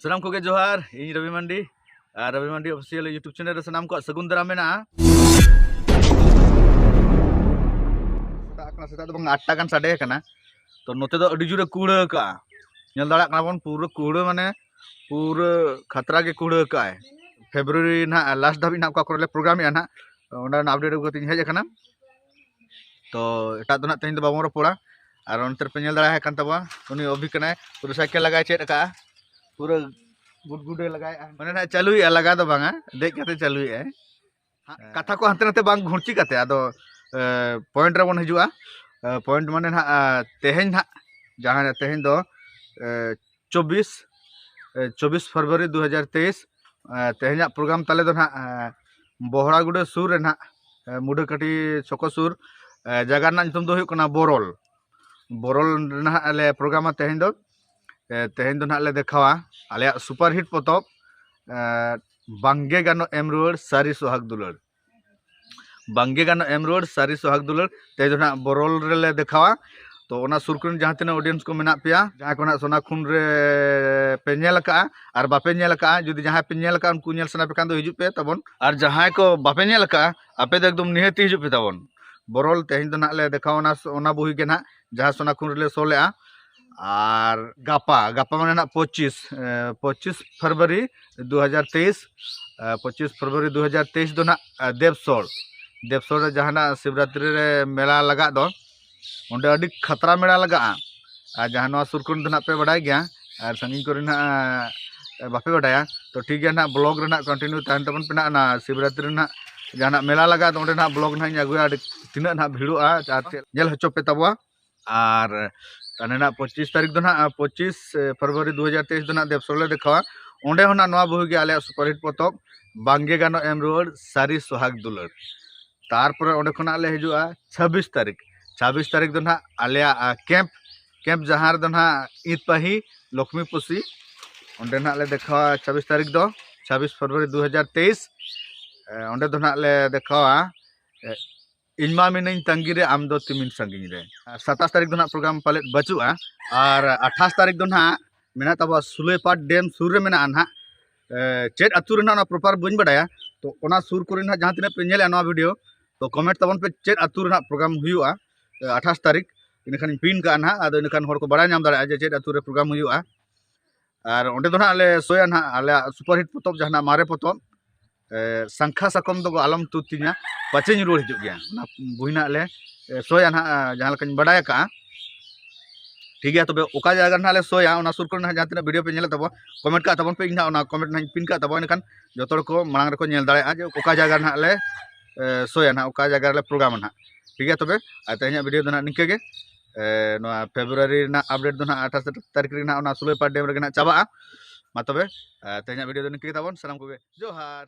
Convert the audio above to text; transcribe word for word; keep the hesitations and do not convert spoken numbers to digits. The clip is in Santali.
ᱥᱟᱱᱟᱢ ᱠᱚᱜᱮ ᱡᱚᱦᱟᱨ, ᱤᱧ ᱨᱚᱵᱤ ᱢᱟᱱᱰᱤ᱾ ᱟᱨ ᱨᱚᱵᱤ ᱢᱟᱱᱰᱤ Official YouTube channel ᱨᱮ ᱥᱟᱱᱟᱢ ᱠᱚᱣᱟᱜ ᱥᱟᱹᱜᱩᱱ ᱫᱟᱨᱟᱢ ᱢᱮᱱᱟᱜᱼᱟ᱾ ᱥᱮᱛᱟᱜ ᱠᱟᱱᱟ, ᱥᱮᱛᱟᱜ ᱫᱚ ᱵᱟᱝ, ᱟᱴᱴᱟ ᱜᱟᱱ ᱥᱟᱰᱮ ᱟᱠᱟᱱᱟ᱾ ᱛᱚ ᱱᱚᱛᱮ ᱫᱚ ᱟᱹᱰᱤ ᱡᱳᱨᱮ ᱠᱩᱦᱲᱟᱹ ᱠᱟᱜᱼᱟ, ᱧᱮᱞ ᱫᱟᱲᱮᱭᱟᱜ ᱠᱟᱱᱟ ᱵᱚᱱ, ᱯᱩᱨᱟᱹ ᱠᱩᱦᱲᱟᱹ, ᱢᱟᱱᱮ ᱯᱩᱨᱟᱹ ᱠᱷᱟᱛᱨᱟ ᱜᱮ ᱠᱩᱦᱲᱟᱹ ᱠᱟᱜᱼᱟᱭ᱾ ᱯᱷᱮᱵᱽᱨᱩᱣᱟᱨᱤ ᱱᱟᱦᱟᱜ last ᱫᱷᱟᱹᱵᱤᱡ ᱱᱟᱦᱟᱜ ᱚᱠᱟ ᱠᱚᱨᱮ ᱞᱮ ᱯᱨᱳᱜᱨᱟᱢᱮᱜᱼᱟ ᱱᱟᱦᱟᱜ, ᱚᱸᱰᱮᱱᱟᱜ ᱟᱯᱰᱮᱴ ᱟᱹᱜᱩ ᱠᱟᱛᱮᱧ ᱦᱮᱡ ᱟᱠᱟᱱᱟ᱾ ᱛᱚ ᱮᱴᱟᱜ ᱫᱚ ᱱᱟᱦᱟᱜ ᱛᱮᱦᱮᱧ ᱫᱚ ᱵᱟᱵᱚᱱ ᱨᱚᱯᱚᱲᱟ᱾ ᱟᱨ ᱚᱱᱛᱮ ᱨᱮᱯᱮ ᱧᱮᱞ ᱫᱟᱲᱮᱭᱟᱭ ᱠᱟᱱ ᱛᱟᱵᱚᱱᱟ, ᱩᱱᱤ ᱚᱵᱷᱤ ᱠᱟᱱᱟᱭ, ᱯᱩᱨᱟᱹ ᱥᱟᱭᱠᱮᱞ ᱞᱟᱜᱟᱭ ᱪᱮᱫ ᱟᱠᱟᱜᱼᱟ, ᱯᱩᱨᱟᱹ ᱜᱩᱰᱜᱩᱰᱮ ᱞᱟᱜᱟᱭᱮᱜᱼᱟ, ᱢᱟᱱᱮ ᱱᱟᱦᱟᱜ ᱪᱟᱹᱞᱩᱭᱮᱜᱼᱟ, ᱞᱟᱜᱟ ᱫᱚ ᱵᱟᱝᱟ, ᱫᱮᱡ ᱠᱟᱛᱮ ᱪᱟᱹᱞᱩᱭᱮᱜᱼᱟᱭ᱾ ᱦᱟᱸᱜ ᱠᱟᱛᱷᱟ ᱠᱚ ᱦᱟᱱᱛᱮ ᱱᱟᱛᱮ ᱵᱟᱝ ᱜᱷᱩᱲᱪᱤ ᱠᱟᱛᱮ, ᱟᱫᱚ ᱯᱚᱭᱮᱱᱴ ᱨᱮᱵᱚᱱ ᱦᱤᱡᱩᱜᱼᱟ᱾ ᱯᱚᱭᱮᱱᱴ ᱢᱟᱱᱮ ᱱᱟᱦᱟᱜ, ᱛᱮᱦᱮᱧ ᱱᱟᱦᱟᱜ, ᱡᱟᱦᱟᱸ ᱛᱮᱦᱮᱧ ᱫᱚ ᱪᱚᱵᱵᱤᱥ, ᱪᱚᱵᱵᱤᱥ ᱯᱷᱮᱵᱽᱨᱩᱣᱟᱨᱤ ᱫᱩ ᱦᱟᱡᱟᱨ ᱛᱮᱭᱤᱥ᱾ ᱛᱮᱦᱮᱧᱟᱜ ᱯᱨᱳᱜᱨᱟᱢ ᱛᱟᱞᱮ ᱫᱚ ᱱᱟᱦᱟᱜ ᱵᱚᱦᱲᱟᱜᱩᱰᱟᱹ ᱥᱩᱨ ᱨᱮ ᱱᱟᱦᱟᱜ, ᱢᱩᱰᱟᱹᱠᱟᱹᱴᱤ ᱪᱷᱚᱠᱚ ᱥᱩᱨ᱾ ᱡᱟᱭᱜᱟ ᱨᱮᱱᱟᱜ ᱧᱩᱛᱩᱢ ᱫᱚ ᱦᱩᱭᱩᱜ ᱠᱟᱱᱟ ᱵᱚᱨᱚᱞ᱾ ᱵᱚᱨᱚᱞ ᱨᱮ ᱱᱟᱦᱟᱜ ᱞᱮ ᱯᱨᱳᱜᱨᱟᱢᱟ ᱛᱮᱦᱮᱧ ᱫᱚ᱾ ᱛᱮᱦᱮᱧ ᱫᱚ ᱱᱟᱦᱟᱜ ᱞᱮ ᱫᱮᱠᱷᱟᱣᱟ ᱟᱞᱮᱭᱟᱜ ᱥᱩᱯᱟᱨ ᱦᱤᱴ ᱯᱚᱛᱚᱵ, ᱵᱟᱝᱜᱮ ᱜᱟᱱᱚᱜ ᱮᱢ ᱨᱩᱣᱟᱹᱲ ᱥᱟᱹᱨᱤ ᱥᱚᱦᱟᱜᱽ ᱫᱩᱞᱟᱹᱲ᱾ ᱵᱟᱝᱜᱮ ᱜᱟᱱᱚᱜ ᱮᱢ ᱨᱩᱣᱟᱹᱲ ᱥᱟᱹᱨᱤ ᱥᱚᱦᱟᱜᱽ ᱫᱩᱞᱟᱹᱲ᱾ ᱛᱮᱦᱮᱧ ᱫᱚ ᱱᱟᱦᱟᱜ ᱵᱚᱨᱚᱞ ᱨᱮᱞᱮ ᱫᱮᱠᱷᱟᱣᱟ᱾ ᱛᱚ ᱚᱱᱟ ᱥᱩᱨ ᱠᱚᱨᱮᱱ ᱡᱟᱦᱟᱸ ᱛᱤᱱᱟᱹᱜ audience ᱠᱚ ᱢᱮᱱᱟᱜ ᱯᱮᱭᱟ, ᱡᱟᱦᱟᱸᱭ ᱠᱚ ᱱᱟᱦᱟᱜ ᱥᱳᱱᱟᱠᱷᱩᱱ ᱨᱮ ᱯᱮ ᱧᱮᱞ ᱟᱠᱟᱜᱼᱟ ᱟᱨ ᱵᱟᱯᱮ ᱧᱮᱞ ᱟᱠᱟᱜᱼᱟ, ᱡᱩᱫᱤ ᱡᱟᱦᱟᱸᱭ ᱯᱮ ᱧᱮᱞ ᱟᱠᱟᱜᱼᱟ ᱩᱱᱠᱩ ᱧᱮᱞ ᱥᱟᱱᱟ ᱯᱮ ᱠᱷᱟᱱ ᱫᱚ ᱦᱤᱡᱩᱜ ᱯᱮ ᱛᱟᱵᱚᱱ, ᱟᱨ ᱡᱟᱦᱟᱸᱭ ᱠᱚ ᱵᱟᱯᱮ ᱧᱮᱞ ᱟᱠᱟᱜᱼᱟ ᱟᱯᱮ ᱫᱚ ᱮᱠᱫᱚᱢ ᱱᱤᱦᱟᱹᱛᱤ ᱦᱤᱡᱩᱜ ᱯᱮ ᱛᱟᱵᱚᱱ᱾ ᱵᱚᱨᱚᱞ ᱛᱮᱦᱮᱧ ᱫᱚ ᱱᱟᱦᱟᱜ ᱞᱮ ᱫᱮᱠᱷᱟᱣᱟ ᱚᱱᱟ, ᱚᱱᱟ ᱵᱳᱭ ᱜᱮ ᱱᱟᱦᱟᱜ ᱡᱟᱦᱟᱸ ᱥᱳᱱᱟᱠᱷᱩᱱ ᱨᱮᱞᱮ ᱥᱳ ᱞᱮᱜᱼᱟ᱾ ᱟᱨ ᱜᱟᱯᱟ, ᱜᱟᱯᱟ ᱢᱟᱱᱮ ᱱᱟᱦᱟᱜ ᱯᱚᱸᱪᱤᱥ, ᱯᱚᱸᱪᱤᱥ ᱯᱷᱮᱵᱽᱨᱩᱣᱟᱨᱤ ᱫᱩ ᱦᱟᱡᱟᱨ ᱛᱮᱭᱤᱥ, ᱯᱚᱸᱪᱤᱥ ᱯᱷᱮᱵᱽᱨᱩᱣᱟᱨᱤ ᱫᱩ ᱦᱟᱡᱟᱨ ᱛᱮᱭᱤᱥ ᱫᱚ ᱱᱟᱦᱟᱜ ᱫᱮᱵᱽᱥᱚᱲ, ᱫᱮᱵᱽᱥᱚᱲ ᱨᱮ ᱡᱟᱦᱟᱱᱟᱜ ᱥᱤᱵᱨᱟᱛᱨᱤ ᱨᱮ ᱢᱮᱞᱟ ᱞᱟᱜᱟᱜ ᱫᱚ, ᱚᱸᱰᱮ ᱟᱹᱰᱤ ᱠᱷᱟᱛᱨᱟ ᱢᱮᱞᱟ ᱞᱟᱜᱟᱜᱼᱟ᱾ ᱟᱨ ᱡᱟᱦᱟᱸ ᱱᱚᱣᱟ ᱥᱩᱨ ᱠᱚᱨᱮᱱ ᱫᱚ ᱱᱟᱦᱟᱜ ᱯᱮ ᱵᱟᱰᱟᱭ ᱜᱮᱭᱟ, ᱟᱨ ᱥᱟᱺᱜᱤᱧ ᱠᱚᱨᱮ ᱱᱟᱦᱟᱜ ᱵᱟᱯᱮ ᱵᱟᱰᱟᱭᱟ, ᱛᱚ ᱴᱷᱤᱠ ᱜᱮᱭᱟ ᱱᱟᱦᱟᱜ, ᱵᱞᱚᱜ ᱨᱮ ᱱᱟᱦᱟᱜ ᱠᱚᱱᱴᱤᱱᱤᱭᱩ ᱛᱟᱦᱮᱱ ᱛᱟᱵᱚᱱ ᱯᱮ ᱱᱟᱦᱟᱜ᱾ ᱚᱱᱟ ᱥᱤᱵᱨᱟᱛᱨᱤ ᱨᱮ ᱱᱟᱦᱟᱜ ᱡᱟᱦᱟᱱᱟᱜ ᱢᱮᱞᱟ ᱞᱟᱜᱟᱜ ᱫᱚ, ᱚᱸᱰᱮ ᱱᱟᱦᱟᱜ ᱵᱞᱚᱜ ᱱᱟᱦᱟᱜ ᱤᱧ ᱟᱹᱜᱩᱭᱟ, ᱟᱹᱰᱤ ᱛᱤᱱᱟᱹᱜ ᱱᱟᱦᱟᱜ ᱵᱷᱤᱲᱚᱜᱼᱟ ᱟᱨ ᱪᱮᱫ ᱧᱮᱞ ᱦᱚᱪᱚ ᱯᱮ ᱛᱟᱵᱚᱣᱟ᱾ ᱟᱨ ᱦᱟᱱᱮ ᱱᱟᱜ ᱯᱚᱸᱪᱤᱥ ᱛᱟᱹᱨᱤᱠᱷ ᱫᱚ ᱱᱟᱜ, ᱯᱚᱸᱪᱤᱥ ᱯᱷᱮᱵᱽᱨᱩᱣᱟᱨᱤ ᱫᱩ ᱦᱟᱡᱟᱨ ᱛᱮᱭᱤᱥ ᱫᱚ ᱱᱟᱜ ᱫᱮᱵᱽᱥᱚᱨ ᱞᱮ ᱫᱮᱠᱷᱟᱣᱟ᱾ ᱚᱸᱰᱮ ᱦᱚᱸ ᱱᱟᱜ ᱱᱚᱣᱟ ᱵᱳᱭ ᱜᱮ ᱟᱞᱮᱭᱟᱜ ᱥᱩᱯᱟᱨᱦᱤᱴ ᱯᱚᱛᱚᱵ ᱵᱟᱝᱜᱮ ᱜᱟᱱᱚᱜ ᱮᱢ ᱨᱩᱣᱟᱹᱲ ᱥᱟᱹᱨᱤ ᱥᱚᱦᱟᱜᱽ ᱫᱩᱞᱟᱹᱲ᱾ ᱛᱟᱨᱯᱚᱨᱮ ᱚᱸᱰᱮ ᱠᱷᱚᱱᱟᱜ ᱞᱮ ᱦᱤᱡᱩᱜᱼᱟ ᱪᱷᱟᱵᱵᱤᱥ ᱛᱟᱹᱨᱤᱠᱷ᱾ ᱪᱷᱟᱵᱵᱤᱥ ᱛᱟᱹᱨᱤᱠᱷ ᱫᱚ ᱱᱟᱜ ᱟᱞᱮᱭᱟᱜ, ᱟ, ᱠᱮᱢᱯ, ᱠᱮᱢᱯ ᱡᱟᱦᱟᱸ ᱨᱮᱫᱚ ᱱᱟᱜ ᱤᱫ ᱯᱟᱹᱦᱤ ᱞᱚᱠᱷᱢᱤ ᱯᱩᱥᱤ, ᱚᱸᱰᱮ ᱱᱟᱜ ᱞᱮ ᱫᱮᱠᱷᱟᱣᱟ ᱪᱷᱟᱵᱵᱤᱥ ᱛᱟᱹᱨᱤᱠᱷ ᱫᱚ, ᱪᱷᱟᱵᱵᱤᱥ ᱯᱷᱮᱵᱽᱨᱩᱣᱟᱨᱤ ᱫᱩ ᱦᱟᱡᱟᱨ ᱛᱮᱭᱤᱥ᱾ ᱮ, ᱚᱸᱰᱮ ᱫᱚ ᱱᱟᱜ ᱞᱮ ᱫᱮᱠᱷᱟᱣᱟ, ᱮ, ᱤᱧ ᱢᱟ ᱢᱤᱱᱟᱹᱧ ᱛᱟᱺᱜᱤ ᱨᱮ, ᱟᱢ ᱫᱚ ᱛᱤᱢᱤᱱ ᱥᱟᱺᱜᱤᱧ ᱨᱮ᱾ ᱟᱨ ᱥᱟᱛᱟᱥ ᱛᱟᱹᱨᱤᱠᱷ ᱫᱚ ᱱᱟᱜ ᱯᱨᱳᱜᱨᱟᱢ ᱯᱟᱞᱮᱫ ᱵᱟᱹᱪᱩᱜᱼᱟ᱾ ᱟᱨ ᱟᱴᱷᱟᱥ ᱛᱟᱹᱨᱤᱠᱷ ᱫᱚ ᱱᱟᱜ ᱢᱮᱱᱟᱜ ᱛᱟᱵᱚᱣᱟ ᱥᱩᱞᱟᱹᱭᱯᱟᱴ ᱰᱮᱢ ᱥᱩᱨ ᱨᱮ ᱢᱮᱱᱟᱜᱼᱟ ᱱᱟᱦᱟᱜ᱾ ᱮ, ᱪᱮᱫ ᱟᱹᱛᱩ ᱨᱮᱱᱟᱜ ᱚᱱᱟ ᱯᱨᱚᱯᱟᱨ ᱵᱟᱹᱧ ᱵᱟᱰᱟᱭᱟ᱾ ᱛᱚ ᱚᱱᱟ ᱥᱩᱨ ᱠᱚᱨᱮ ᱱᱟᱦᱟᱜ ᱡᱟᱦᱟᱸ ᱛᱤᱱᱟᱹᱜ ᱯᱮ ᱧᱮᱞᱮᱫᱼᱟ ᱱᱚᱣᱟ ᱵᱷᱤᱰᱤᱭᱳ, ᱛᱚ ᱠᱚᱢᱮᱱᱴ ᱛᱟᱵᱚᱱ ᱯᱮ ᱪᱮᱫ ᱟᱹᱛᱩ ᱨᱮᱱᱟᱜ ᱯᱨᱳᱜᱨᱟᱢ ᱦᱩᱭᱩᱜᱼᱟ ᱟᱴᱷᱟᱥ ᱛᱟᱹᱨᱤᱠᱷ᱾ ᱤᱱᱟᱹᱠᱷᱟᱱᱤᱧ ᱯᱤᱱ ᱠᱟᱜᱼᱟ ᱱᱟᱦᱟᱜ, ᱟᱫᱚ ᱤᱱᱟᱹᱠᱷᱟᱱ ᱦᱚᱲ ᱠᱚ ᱵᱟᱲᱟᱭ ᱧᱟᱢ ᱫᱟᱲᱮᱭᱟᱜᱼᱟ ᱡᱮ ᱪᱮᱫ ᱟᱹᱛᱩ ᱨᱮ ᱯᱨᱳᱜᱨᱟᱢ ᱦᱩᱭᱩᱜᱼᱟ᱾ ᱟᱨ ᱚᱸᱰᱮ ᱫᱚ ᱱᱟᱦᱟᱜ ᱞᱮ ᱥᱳᱭᱟ ᱱᱟᱦᱟᱜ ᱟᱞᱮᱭᱟᱜ ᱥᱩᱯᱟᱨ ᱦᱤᱴ ᱯᱚᱛᱚᱵ, ᱡᱟᱦᱟᱱᱟᱜ ᱢᱟᱨᱮ ᱯᱚᱛᱚᱵ, ᱮ, ᱥᱟᱝᱠᱷᱟ ᱥᱟᱠᱚᱢ ᱫᱚ ᱟᱞᱚᱢ ᱛᱩᱫ ᱛᱤᱧᱟ, ᱯᱟᱪᱮᱧ ᱨᱩᱣᱟᱹᱲ ᱦᱤᱡᱩᱜ ᱜᱮᱭᱟ᱾ ᱚᱱᱟ ᱵᱳᱭ ᱱᱟᱦᱟᱜ ᱞᱮ, ᱮ, ᱥᱳᱭᱟ ᱱᱟᱦᱟᱜ, ᱡᱟᱦᱟᱸ ᱞᱮᱠᱟᱧ ᱵᱟᱰᱟᱭ ᱟᱠᱟᱜᱼᱟ᱾ ᱴᱷᱤᱠ ᱜᱮᱭᱟ, ᱛᱚᱵᱮ ᱚᱠᱟ ᱡᱟᱭᱜᱟ ᱨᱮ ᱱᱟᱦᱟᱜ ᱞᱮ ᱥᱳᱭᱟ, ᱚᱱᱟ ᱥᱩᱨ ᱠᱚᱨᱮ ᱱᱟᱦᱟᱜ ᱡᱟᱦᱟᱸ ᱛᱤᱱᱟᱹᱜ ᱵᱷᱤᱰᱤᱭᱳ ᱯᱮ ᱧᱮᱞᱮᱫ ᱛᱟᱵᱚᱱ, ᱠᱚᱢᱮᱱᱴ ᱠᱟᱜ ᱛᱟᱵᱚᱱ ᱯᱮ, ᱤᱧ ᱱᱟᱦᱟᱜ ᱚᱱᱟ ᱠᱚᱢᱮᱱᱴ ᱱᱟᱦᱟᱜ ᱤᱧ ᱯᱤᱱ ᱠᱟᱜ ᱛᱟᱵᱚᱱ, ᱮᱱᱠᱷᱟᱱ ᱡᱚᱛᱚ ᱦᱚᱲ ᱠᱚ ᱢᱟᱲᱟᱝ ᱨᱮᱠᱚ ᱧᱮᱞ ᱫᱟᱲᱮᱭᱟᱜᱼᱟ ᱡᱮ ᱚᱠᱟ ᱡᱟᱭᱜᱟ ᱨᱮ ᱱᱟᱦᱟᱜ ᱞᱮ, ᱮ, ᱥᱳᱭᱟ ᱱᱟᱦᱟᱜ, ᱚᱠᱟ ᱡᱟᱭᱜᱟ ᱨᱮᱞᱮ ᱯᱨᱳᱜᱨᱟᱢᱟ ᱱᱟᱦᱟᱜ᱾ ᱴᱷᱤᱠ ᱜᱮᱭᱟ, ᱛᱚᱵᱮ ᱟᱨ ᱛᱮᱦᱮᱧᱟᱜ ᱵᱷᱤᱰᱤᱭᱳ ᱫᱚ ᱱᱟᱦᱟᱜ ᱱᱤᱝᱠᱟᱹ ᱜᱮ᱾ ᱮ, ᱱᱚᱣᱟ ᱯᱷᱮᱵᱽᱨᱩᱣᱟᱨᱤ ᱨᱮᱱᱟᱜ ᱟᱯᱰᱮᱴ ᱫᱚ ᱱᱟᱦᱟᱜ ᱟᱴᱷᱟᱥ ᱛᱟᱹᱨᱤᱠᱷ ᱨᱮ ᱱᱟᱦᱟᱜ ᱚᱱᱟ ᱥᱩᱞᱟᱹᱭᱯᱟᱴ ᱰᱮᱢ ᱨᱮᱜᱮ ᱱᱟᱦᱟᱜ ᱪᱟᱵᱟᱜᱼᱟ᱾ ᱢᱟ ᱛᱚᱵᱮ, ᱮ, ᱛᱮᱦᱮᱧᱟᱜ ᱵᱷᱤᱰᱤᱭᱳ ᱫᱚ ᱱᱤᱝᱠᱟᱹ ᱜᱮ ᱛᱟᱵᱚᱱ, ᱥᱟᱱᱟᱢ ᱠᱚᱜᱮ ᱡᱚᱦᱟᱨ᱾